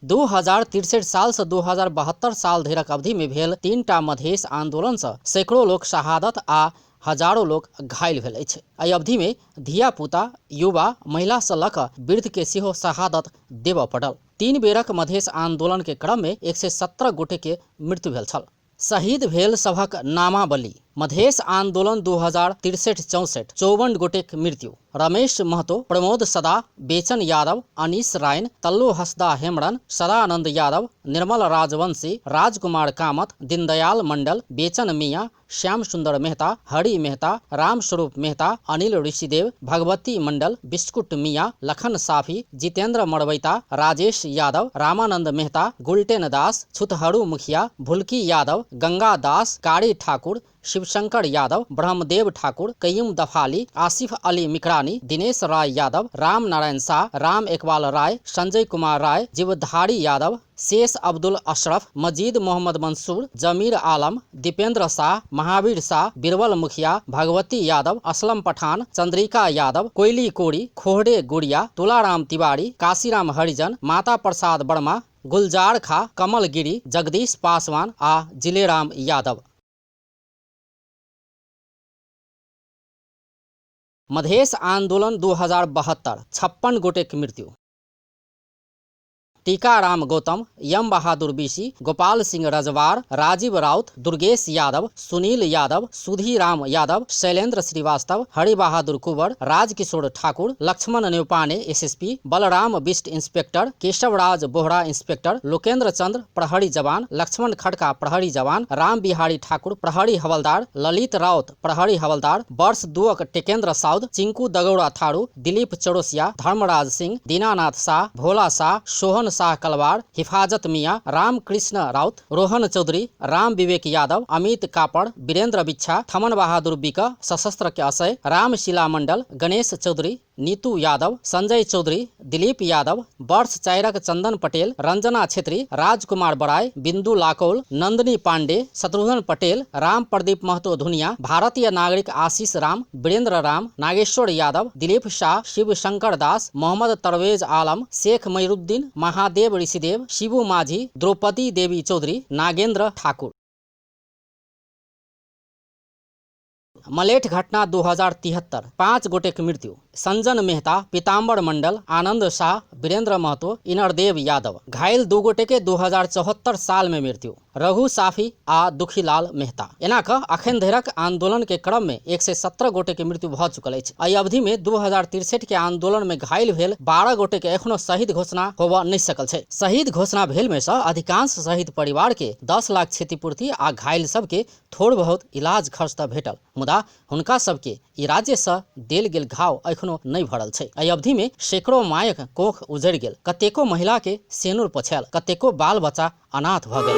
2063 साल से 2072 साल धरिक अवधि में भेल 3टा मधेश आंदोलन से सैकड़ों लोक शहादत आ हजारों लोक घायल भेल अछि। एहि अवधि में धिया पुता, युवा, महिला से लऽ कऽ वृद्ध के सेहो शहादत देबऽ पड़ल। 3 बेरक मधेश आंदोलन के क्रम में 117 गोटे के मृत्यु भेल छल। शहीद भेल सभक नामावली। मधेश आंदोलन 2063-64 54 गोटेक मृत्यु। रमेश महतो, प्रमोद सदा, बेचन यादव, अनीस रायन, तल्लू हसदा हेमरन, सदानंद यादव, निर्मल राजवंशी, राजकुमार कामत, दीनदयाल मंडल, बेचन मियाँ, श्याम सुंदर मेहता, हरि मेहता, रामस्वरूप मेहता, अनिल ऋषिदेव, भगवती मंडल, बिस्कुट मियाँ, लखन साफी, जितेंद्र मरवैता, राजेश यादव, रामानंद मेहता, गुलटेन दास, छुतहरू मुखिया, भुलकी यादव, गंगा दास, कारी ठाकुर, शिवशंकर यादव, ब्रह्मदेव ठाकुर, कयूम दफाली, आसिफ अली मिकरानी, दिनेश राय यादव, राम नारायण शाह, राम एकबाल राय, संजय कुमार राय, जीवधारी यादव, शेष अब्दुल अशरफ, मजीद मोहम्मद मंसूर, जमीर आलम, दीपेंद्र शाह, महावीर शाह, बिरबल मुखिया, भगवती यादव, असलम पठान, चंद्रिका यादव, कोयली कोरी, खोहरे गुड़िया, तुलाराम तिवारी, काशीराम हरिजन, माता प्रसाद वर्मा, गुलजार खा, कमल गिरी, जगदीश पासवान आ जिलेराम यादव। मधेश आंदोलन 2072 56 गोटेक मृत्यु। Tikaram Gautam, Yam Bahadur BC, Gopal Singh Rajwar, Rajiv Raut, Durgesh Yadav, Sunil Yadav, Sudhiram Yadav, Shailendra Srivastava, Haribahadur Kunwar, Rajkishor Thakur, Laxman Neupane SSP, Balram Bisht inspector, Keshavraj Bohara inspector, Lokendra Chandra प्रहरी जवान, लक्ष्मण खड़का प्रहरी जवान, राम बिहारी ठाकुर प्रहरी हवलदार, ललित राउत प्रहरी हवलदार, वर्ष 2 टेकेंद्र साउद, चिंकू दगौड़ा थारू, दिलीप चौरसिया, धर्मराज सिंह, दीनानाथ शाह, भोला शाह, सोहन शाह कलवार, हिफाजत मियां, रामकृष्ण राउत, रोहन चौधरी, राम विवेक यादव, अमित कापड़, वीरेंद्र बिच्छा, थमन बहादुर बिक, सशस्त्र के असय, रामशिला मंडल, गणेश चौधरी, नीतू यादव, संजय चौधरी, दिलीप यादव, वर्ष 4 चंदन पटेल, रंजना छेत्री, राजकुमार बराय, बिंदु लाकौल, नंदनी पांडे, शत्रुघ्न पटेल, राम प्रदीप महतो धुनिया, भारतीय नागरिक आशीष राम, वीरेंद्र राम, नागेश्वर यादव, दिलीप शाह, शिव शंकर दास, मोहम्मद तरवेज आलम, शेख मयूरुद्दीन, महादेव ऋषिदेव, शिबू माझी, द्रौपदी देवी चौधरी, नागेंद्र ठाकुर। मलेठ घटना 2073 5 गोटेक मृत्यु। संजन मेहता, पीताम्बर मंडल, आनंद शाह, वीरेंद्र महतो, इनरदेव यादव। घायल 2 गोटे के 2074 साल में मृत्यु। रघु साफी आ दुखीलाल मेहता। एना कऽ अखन धरिक आंदोलन के क्रम में 117 गोटे के मृत्यु भऽ चुकल अछि। एहि अवधि में 2063 के आंदोलन में घायल भेल 12 गोटे के एखनो शहीद घोषणा होबऽ नहि सकल छै। शहीद घोषणा भेल में सँ अधिकांश शहीद परिवार के 10 लाख क्षतिपूर्ति आ घायल सबके थोड़ बहुत इलाज खर्च तऽ भेटल, मुदा हुनका सबके ई राज्य सँ देल गेल घाव एखनो नहि भरल छै। एहि अवधि में सैकड़ों मायक कोख उजड़ि गेल, कतेको महिला के सेनुर पोछायल, कतेको बाल बच्चा अनाथ भऽ गेल।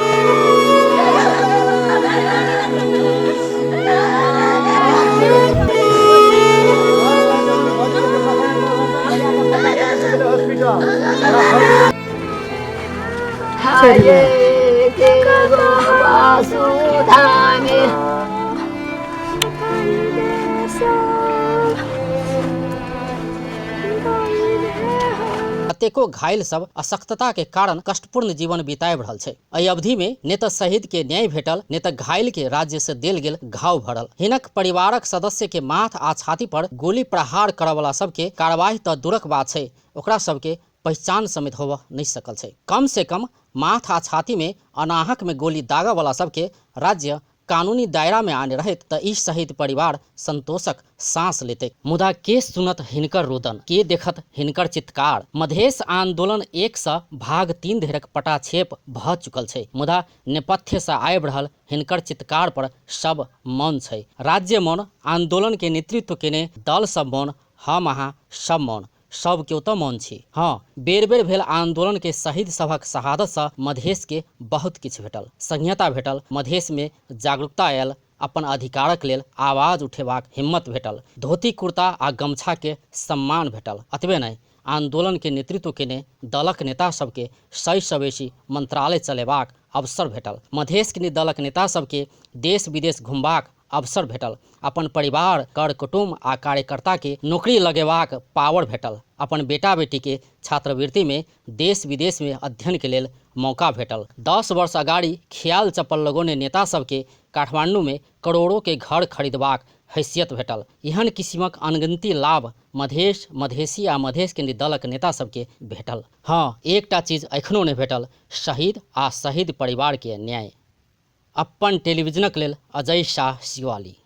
कतेको घायल सब अशक्तता के कारण कष्टपूर्ण जीवन बिताबि रहल छै। एहि अवधि में ने तऽ शहीद के न्याय भेटल, ने तऽ घायल के राज्य से देल गेल घाव भरल। हिनक परिवारक सदस्य के माथ आ छाती पर गोली प्रहार करऽवला सबके कार्यवाही तऽ दूरक बात छै, ओकरा सबके पहचान समेत होबऽ नहि सकल छै। कम से कम माथ आ छाती में अनाहक में गोली दागऽवला सबके राज्य कानूनी दायरा में आने रहैत तऽ ई शहीद परिवार संतोषक सांस लेतै। मुदा के सुनत हिनकर रोदन, के देखत हिनकर चित्कार। मधेश आंदोलन 1 सँ भाग 3 धरिक पटाक्षेप भऽ चुकल छै, मुदा नेपथ्य सँ आबि रहल हिनकर चित्कार पर सब मौन छै। राज्य मौन, आंदोलन के नेतृत्व केने दल सब मौन, हम अहाँ सब मौन, सब केओ तऽ मौन छी। हाँ, बेर बेर भेल आंदोलन के शहीद सभक शहादत सँ मधेश के बहुत किछु भेटल, संहिता भेटल, मधेश में जागरूकता आयल, अपन अधिकारक लेल आवाज उठेबाक हिम्मत भेटल, धोती कुर्ता आ गमछा के सम्मान भेटल। अतबे नहि, आंदोलन के नेतृत्व केने दलक नेता सबके 100 सँ बेसी मंत्रालय चलेबाक अवसर भेटल। मधेश के दलक नेता सबके देश विदेश घुमबाक अवसर भेटल। अपन परिवार, कर कुटुम्ब आ कार्यकर्ताके नौकरी लगेबाक पावर भेटल। अपन बेटा बेटीके छात्रवृत्तिमे देश विदेशमे अध्ययनके लेल मौका भेटल। 10 वर्ष अगाडि ख्याल चप्पल लगौने नेता सबके काठमाडौँमे करोड़ोके घर खरीदबाक हैसियत भेटल। एहन किसिमक अनगिनती लाभ मधेश, मधेसी आ मधेश केन्द्रित दलक नेता सबके भेटल। हँ, एकटा चीज एखनो नहि भेटल, शहीद आ शहीद परिवारके न्याय। अपन टेलिभिजनक लेल अजय शाह शिवाली।